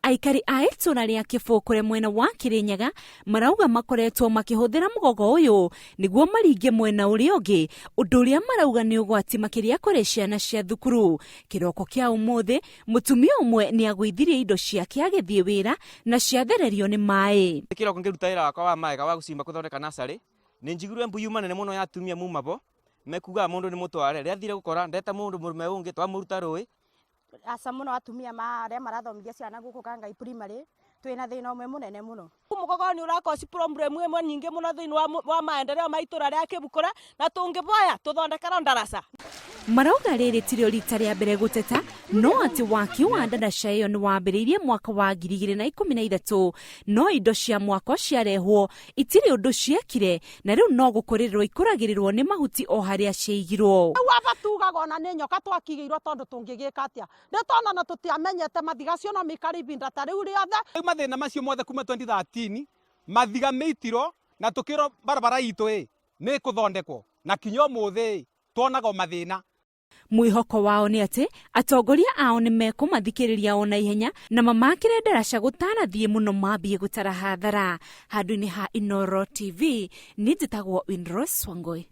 Aikari a itũra rĩa Kĩbũkũre mwena wa Kĩrĩnyaga marauga makoretwo makĩhũthĩra mũgogo ũyũ nĩguo maringe mwena ũrĩa ũngĩ, ũndũ ũrĩa marauga nĩ ũgwati makĩria kũrĩ ciana cia thukuru. Kĩroko kĩa ũmũthĩ, mũtumia ũmwe nĩ agũithirie indo ciake agĩthiĩ wĩra na ciathererio nĩ maĩ. Kĩroko ngĩruta wĩra wakwa wa maega wa gũcimba gũthondeka nursery, nĩ njiguire mbuyu manene mũno ya atumia muma bo, mekugaga mũndũ nĩ mũtware. Rĩrĩa thire gũkora ndeta mũndũ mũrũme ũngĩ twamũruta rũĩ. Aca mũno atumia ma arĩa marathomithia ciana gũkũ Kangai Primary twĩna thĩna ũmwe mũnene mũno. Mũgogo nĩ ũra cause problem ĩmwe nyingĩ mũno thĩinĩ wa maendeleo ma itũra rĩa Kĩbukũre na tũngĩboya tũthondekerwo ndaraca. Marauga rĩrĩ tirĩo rita rĩa mbere gũteta no atĩ waki wa ndaraca ĩyo nĩ wambĩrĩirie mwaka wa 2013 no indo cia mwako ciarehwo itirĩ ũndũ ciekire na rĩu no gũkũrĩrĩrwo ikũragĩrĩrwo nĩ mahuti o harĩa ciaigirwo. Rĩu aba tugaga ona nĩ nyoka twakigĩirwo tondũ tũngĩgĩka atĩa nĩ tondũ ona tũtiamenyete mathiga acio no maikare ibinda ta rĩu rĩothe. Rĩu mathĩna macio mothe kuma 2013 mathiga mĩitirwo na tũkĩrwo barabara itũ ĩ nĩ ĩkũthondekwo na kinya ũmũthĩ ĩ tuonaga o mathĩna. Mwĩhoko wao nĩ atĩ atongoria ao nĩ mekũmathikĩrĩria o na ihenya na mamakĩre ndaraca gũtanathiĩ mũno mambie gũtara hathara. Handũ-inĩ ha Inooro TV, niĩ njĩtagwo Winrose Wangũi.